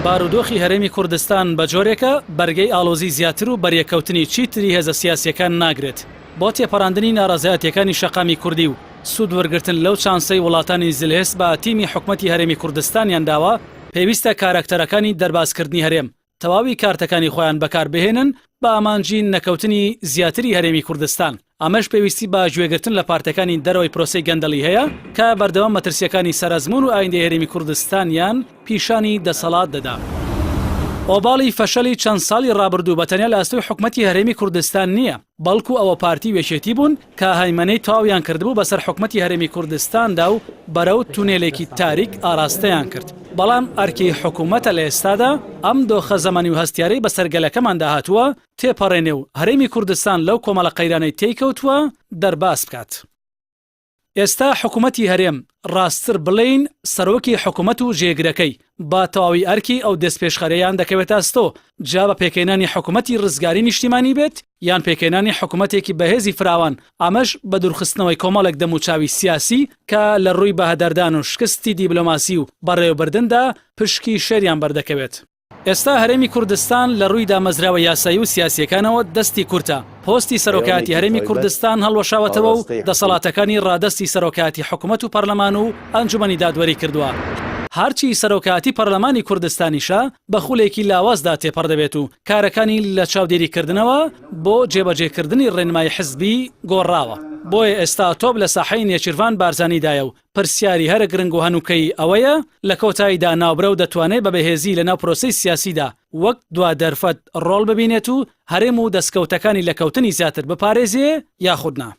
بارودۆخی هەرێمی کوردستان بە جۆرێکە بەرگەی ئاڵۆزی زیاتر و بەریەککەوتنی چیتری هێزە سیاسییەکان ناگرێت. بۆ تێپەڕاندنی ناڕەزایەتییەکانی شەقامی کوردی و سوود وەرگرتن لەو چانسەی وڵاتانی زلهێز بە تیمی حکومەتی هەرێمی کوردستانیان داوە، پێویستە کاراکتەرەکانی دەربازکردنی هەرێم تەواوی کارتەکانی خۆیان بەکاربهێنن بە ئامانجی نەکەوتنی زیاتری هەرێمی کوردستان، ئەمەش پێویستی بە گوێگرتن لە پارتەکانی دەرەوەی پرۆسەی گەندەڵی هەیە کە بەردەوام مەترسییەکانی سەر ئەزموون و ئایندەی هەرێمی کوردستانیان پیشانی دەسەڵات دەدا. ئۆباڵی فەشەلی چەند ساڵی ڕابردوو بە تەنیا لە ئەستۆی حکومەتی هەرێمی کوردستان نییە، بەڵکو ئەوە پارتی و یەکێتی بوون کە هەیمەنەی تەواویان کردبوو بەسەر حکومەتی هەرێمی کوردستاندا و بەرەو تونێلێکی تاریک ئاراستەیان کرد، بەڵام ئەرکی حکومەتە لە ئێستادا ئەم دۆخە زەمەنی و هەستیارەی بەسەر گەلەکەماندا هاتووە تێپەڕێنێ و هەرێمی کوردستان لەو کۆمەڵە قەیرانەی تێیکەوتووە دەرباز بکات. ئێستا حکومەتی هەرێم، ڕاستتر بڵێین سەرۆکی حکومەت و جێگرەکەی، بە تەواوی ئەرکی ئەو دەستپێشخەرییەیان دەکەوێتە ئەستۆ، جا بە پێکهێنانی حکومەتی ڕزگاری نیشتیمانی بێت یان پێکهێنانی حکومەتێکی بەهێزی فراوان، ئەمەش بە دوورخستنەوەی کۆمەڵێک دەموچاوی سیاسی کە لە ڕووی بەهەدەردان و شکستی دیبلۆماسی و بەڕێوەبردندا پشکی شێریان بەردەکەوێت. ئێستا هەرێمی کوردستان لە ڕووی دامەزراوە یاسایی و سیاسییەکانەوە دەستی کورتە، پۆستی پەیامێکی سەرۆکایەتی هەرێمی تایبەت کوردستان هەڵوەشاوەتەوە و ئاراستەی حکومەت دەسەڵاتەکانی ڕادەستی سەرۆکایەتی حکومەت و پەرلەمان و ئەنجومەنی دادوەری کردووە. هەرچی سەرۆکایەتی پەرلەمانی کوردستانیشە بە خولێکی لاوازدا تێپەڕ دەبێت و کارەکانی لە چاودێریکردنەوە بۆ جێبەجێکردنی ڕێنمایی حزبی گۆڕاوە. بۆیە ئێستا تۆپ لە ساحەی نێچیرڤان بارزانیدایە و پرسیاری هەرە گرنگ و هەنووکەیی ئەوەیە، لە کۆتاییدا ناوبراو دەتوانێت بە بەهێزی لەناو پرۆسەی سیاسیدا وەک دوا دەرفەت ڕۆڵ ببینێت و هەرێم و دەستکەوتەکانی لە کەوتنی زیاتر بپارێزێ یاخود نا؟